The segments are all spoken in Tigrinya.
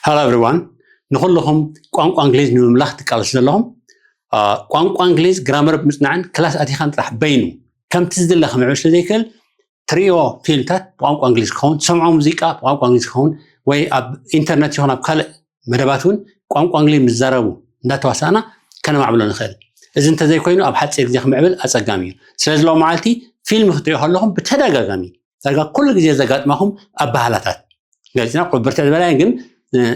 Hello everyone. ንኹልኹም ቋንቋ እንግሊዝ ንምምላኽ ትቃለሱ ዘለኹም፣ ቋንቋ እንግሊዝ ግራመር ብምፅናዕን ክላስ ኣቲኻን ጥራሕ በይኑ ከምቲ ዝድለ ክምዕብል ስለ ዘይክእል፣ ትሪኦ ፊልምታት ብቋንቋ እንግሊዝ ክኸውን፣ ትሰምዖ ሙዚቃ ብቋንቋ እንግሊዝ ክኸውን፣ ወይ ኣብ ኢንተርነት ይኹን ኣብ ካልእ መደባት እውን ቋንቋ እንግሊዝ ምስ ዛረቡ እንዳተዋሳእና ከነማዕብሎ ንኽእል። እዚ እንተዘይኮይኑ ኣብ ሓፂር ግዜ ክምዕብል ኣፀጋሚ እዩ። ስለዚ ሎም መዓልቲ ፊልም ክትሪኦ ከለኹም ብተደጋጋሚ ዳርጋ ኩሉ ግዜ ዘጋጥማኹም ኣባህላታት ገሊፅና፣ ብርትዕ ዝበለ ግን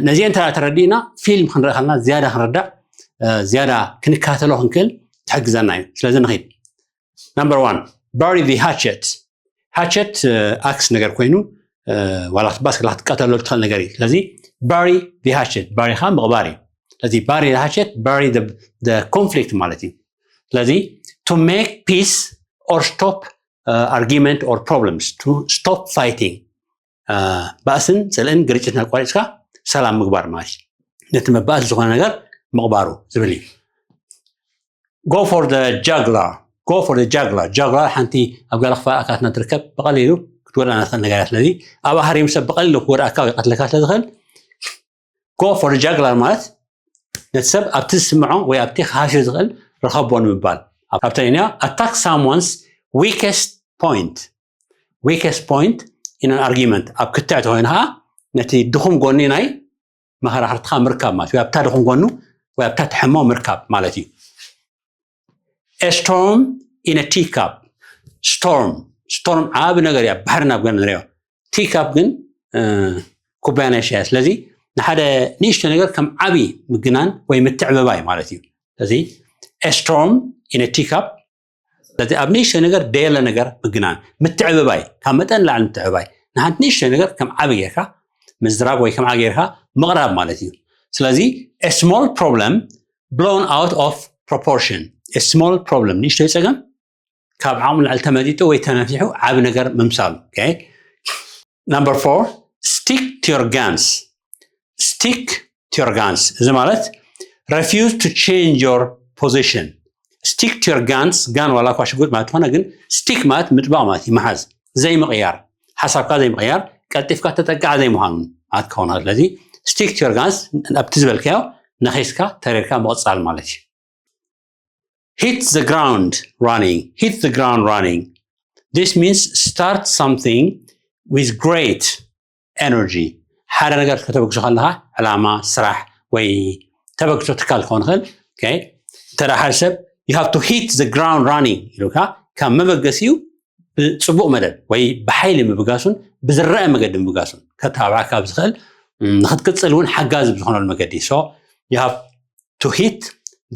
ነዚአን እንተ ተረዲእና ፊልም ክንርኢ ከለና ዝያዳ ክንርዳእ ዝያዳ ክንከታተሎ ክንክእል ትሕግዘና እዩ። ስለዚ ንኺድ። Number one, bury the hatchet. Hatchet ኣክስ ነገር ኮይኑ ዋላ ክትባስ ከላ ክትቀተሎ ትኽእል ነገር እዩ። ስለዚ bury the hatchet፣ ባሪኻ ምቕባር እዩ። ስለዚ bury the hatchet፣ bury the conflict ማለት እዩ። ስለዚ to make peace or stop argument or problems, to stop fighting፣ ባእስን ፅልእን ግርጭትን ኣቋሪፅካ ሰላም ምግባር ማለት እዩ። ነቲ መባእስ ዝኾነ ነገር ምቕባሩ ዝብል እዩ። Go for the jugular. Go for the jugular. Jugular ሓንቲ ኣብ ገለ ክፋል ኣካላትና ትርከብ ብቐሊሉ ክትጎድኣና ትኽእል ነገር እያ። ስለዚ ኣብ ሃሪም ሰብ ብቐሊሉ ክጎድኣካ ወይ ቀትለካ ስለ ዝኽእል go for the jugular ማለት ነቲ ሰብ ኣብቲ ዝስምዖ ወይ ኣብቲ ክሃስዮ ዝኽእል ርኸቦ ንምባል። ኣብ ትግርኛ attack someone's weakest point. Weakest point in an argument። ኣብ ክትዕ ተኮይኑ ከዓ ነቲ ድኹም ጎኒ ናይ መኸራኽርትኻ ምርካብ ማለት እዩ። ኣብታ ድኹም ጎኑ ወይ ኣብታ ትሕሞ ምርካብ ማለት እዩ። A storm in a teacup. Storm፣ storm ዓቢ ነገር እያ፣ ባሕሪ ናብ ገና ንሪኦ። Teacup ግን ኩባያ ናይ ሻሂ። ስለዚ ንሓደ ንእሽቶ ነገር ከም ዓቢ ምግናን ወይ ምትዕብባይ ማለት እዩ። ስለዚ a storm in a teacup። ስለዚ ኣብ ንእሽቶ ነገር ደየለ ነገር ምግናን፣ ምትዕብባይ፣ ካብ መጠን ላዕሊ ምትዕብባይ፣ ንሓንቲ ንእሽቶ ነገር ከም ዓቢ ጌርካ ምዝራብ ወይ ከም ዓቢ ጌርካ ምቕራብ ማለት እዩ። ስለዚ a small problem blown out of proportion። A small problem፣ ንእሽቶ ጸገም ካብ ዓቕሚ ላዕሊ ተመጢጡ ወይ ተነፊሑ ዓቢ ነገር ምምሳሉ። Okay? Number four, stick to your guns. Stick to your guns። እዚ ማለት refuse to change your position. Stick to your guns። ጋን ዋላ እኳ ሽጉጥ ማለት ትኾነ፣ ግን ስቲክ ማለት ምጥባቕ ማለት እዩ፣ ምሓዝ፣ ዘይምቕያር፣ ሓሳብካ ዘይምቕያር፣ ቀልጢፍካ ተጠቃዕ ዘይምዃኑ ማለት ክኸውን። ስለዚ stick to your guns ኣብቲ ዝበልካዮ ነኺስካ ተሪርካ ምቕጻል ማለት እዩ። Hit the ground running. Hit the ground running. This means start something with great energy. ሓደ ነገር ከተበግሶ ከለኻ ዕላማ፣ ስራሕ ወይ ተበግሶ ትካል ክኸውን ይኽእል። Okay? እንተ ሓደ ሰብ you have to hit the ground running ኢሉካ ካብ መበገሲኡ ብፅቡቕ መደብ ወይ ብሓይሊ ምብጋሱን ብዝረአ መገዲ ምብጋሱን ከተባብዓካ ኣብ ዝኽእል ንክትቅፅል እውን ሓጋዚ ብዝኾነሉ መገዲ። So you have to hit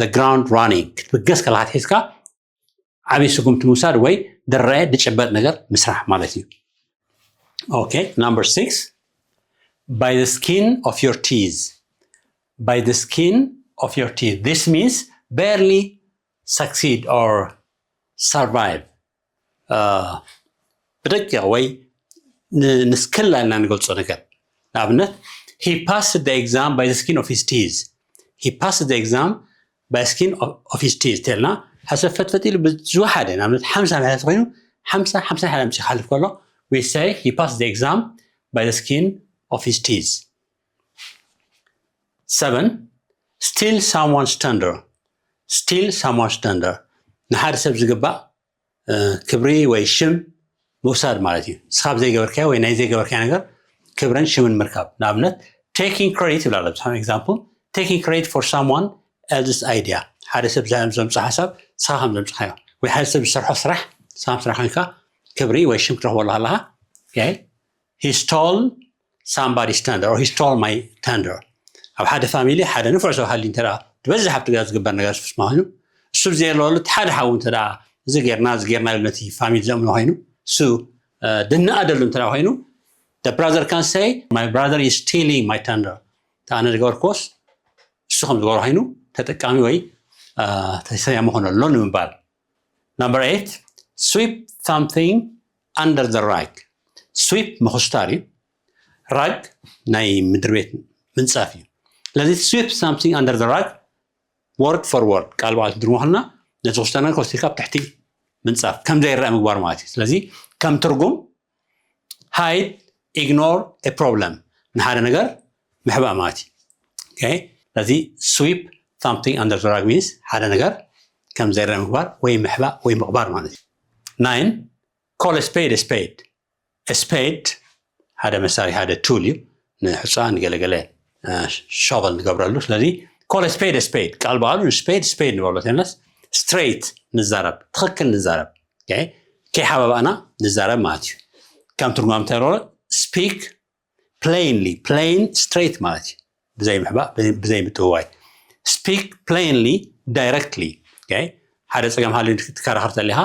the ground running። ክትብገስ ከለካ ትሒዝካ ዓብዪ ስጉምቲ ምውሳድ ወይ ድረአ ድጭበጥ ነገር ምስራሕ ማለት እዩ። Okay, number six, by the skin of your teeth. By the skin of your teeth. This means barely succeed or survive. ብደቂቕ ወይ ንስክላ ኢልና ንገልጾ ነገር። ንኣብነት he passed the exam by the skin of his teeth. He passed the exam by the skin of his teeth ተልና ሓሰብ ፈትፈት ኢሉ ብዝወሓደ ንኣብነት ሓምሳ መሕለፍ ኮይኑ ሓምሳ ሓምሳ ሓደ ምጽ ክሓልፍ ከሎ we say he passed the exam by the skin of his teeth. Seven, steal someone's thunder. Steal someone's thunder. ንሓደ ሰብ ዝግባእ ክብሪ ወይ ሽም ምውሳድ ማለት እዩ። ንስኻ ዘይገበርካዮ ወይ ናይ ዘይገበርካዮ ነገር ክብርን ሽምን ምርካብ። ንኣብነት taking credit ይብላ ኣሎ። ብዝሓም example, taking credit for someone else's idea። ሓደ ሰብ ዘምፅኦ ሓሳብ ንስኻ ከም ዘምፅኻዮ ወይ ሓደ ሰብ ዝሰርሖ ስራሕ ንስኻ ከም ስራሕ ኮይንካ ክብሪ ወይ ሽም ክትረኽበሉ ከለኻ። He stole somebody's thunder or he stole my thunder። ኣብ ሓደ ፋሚሊ ሓደ ንፉዕ ሰብ ሃልዩ እንተ ዝበዝሕ ኣብቲ ገዛ ዝግበር ነገር ስማ ኮይኑ እሱ ብዘየለወሉ እቲ ሓደ ሓዉ እንተ እዚ ጌርና እዚ ጌርና ኢሉ ነቲ ፋሚሊ ዘእምኖ ኮይኑ እሱ ድንኣደሉ እንተ ኮይኑ the brother can say my brother is stealing my thunder። እታ ኣነ ዝገበርክዎስ እሱ ከም ዝገበሮ ኮይኑ ተጠቃሚ ወይ ተሰያሚ ኾነሎ ንምባል። Number eight, sweep something under the rug. Sweep ምኹስታር እዩ። Rug ናይ ምድሪ ቤት ምንፃፍ እዩ። ስለዚ sweep something under the rug word for word ቃል ብቃል ትድርሞ ከለና ነዚ ክስታና ከወሲድካ ኣብ ትሕቲ ምንፃፍ ከም ዘይረአ ምግባር ማለት እዩ። ስለዚ ከም ትርጉም hide, ignore a problem። ንሓደ ነገር ምሕባእ ማለት እዩ። Okay? ስለዚ sweep something under the rug means ሓደ ነገር ከም ዘይረአ ምግባር ወይ ምሕባእ ወይ ምቕባር ማለት እዩ። Nine, call a spade a spade። A spade ሓደ መሳርሒ ሓደ tool እዩ። ንሑፃ ንገለገለ shovel ንገብረሉ። ስለዚ call a spade a spade፣ ቃል በቃሉ spade spade ንበሎ። ተነስ straight ንዛረብ፣ ትኽክል ንዛረብ፣ okay? ከይሓባባእና ንዛረብ ማለት እዩ። ከም ትርጓም ተረሮ speak plainly፣ plain straight ማለት እዩ። ብዘይ ምሕባእ፣ ብዘይ ምጥውዋይ። Speak plainly, directly፣ okay? ሓደ ፀገም ሃልዩ ትከራኸር ተሊኻ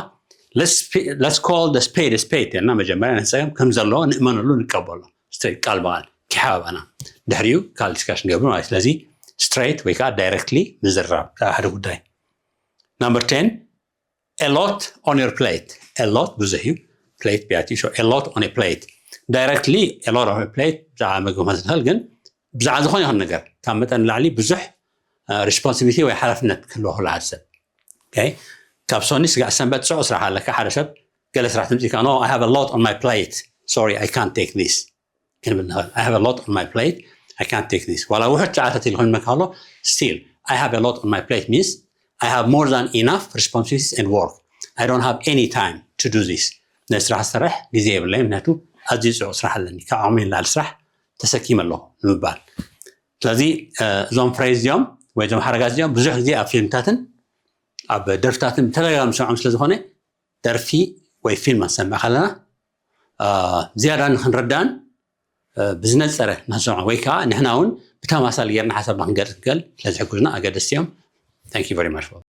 let's call the spade a spade ኢልና መጀመርያ ነቲ ፀገም ከም ዘለዎ ንእመነሉ፣ ንቀበሎ። Straight ቃል ብቃል ከይሓባባእና ድሕሪኡ ካልእ discussion ንገብር ማለት እዩ። ስለዚ straight ወይ ከዓ directly ምዝራብ ሓደ ጉዳይ። Number ten, a lot on your plate። A lot ብዙሕ እዩ፣ plate ቢያቲ። So a lot on a plate፣ directly a lot on a plate ብዛዕባ ምግቢ ክመልስ ንኽእል፣ ግን ብዛዕባ ዝኾነ ይኹን ነገር ካብ መጠን ንላዕሊ ብዙሕ responsibility ወይ ሓላፍነት ክህልዎ ክሎ ሓደ ሰብ። Okay? ካብ ሰኒ ስጋዕ ሰንበት ፅዑ ስራሕ ኣለካ። ሓደ ሰብ ገለ ስራሕ ትምፅእ ኢልካ፣ no, I have a lot on my plate, sorry, I can't take this ክንብል ንኽእል። I have a lot on my plate, I can't take this። ዋላ ውሑድ ጨዓታት ኢልኩም መካሎ፣ still I have a lot on my plate means I have more than enough responsibilities and work, I don't have any time to do this። ነዚ ስራሕ ዝሰርሕ ግዜ የብለይ፣ ምክንያቱ ኣዝዩ ፅዑቕ ስራሕ ኣለኒ፣ ካብ ዓቕሚ ንላዕሊ ስራሕ ተሰኪመ ኣለኹ ንምባል። ስለዚ እዞም phrase እዚኦም ወይ እዞም ሓረጋት እዚኦም ብዙሕ ግዜ ኣብ ፊልምታትን ኣብ ደርፍታትን ብተደጋጋሚ ንሰምዖም ስለ ዝኾነ፣ ደርፊ ወይ ፊልም ክንሰምዕ ከለና ዝያዳ ንክንረዳእን ብዝነፀረ ንክንሰምዖ ወይ ከዓ ንሕና እውን ብተማሳሊ ጌርና ሓሳብና ክንገልፅ ንክእል ስለ ዝሕግዙና ኣገደስቲ እዮም። Thank you very much.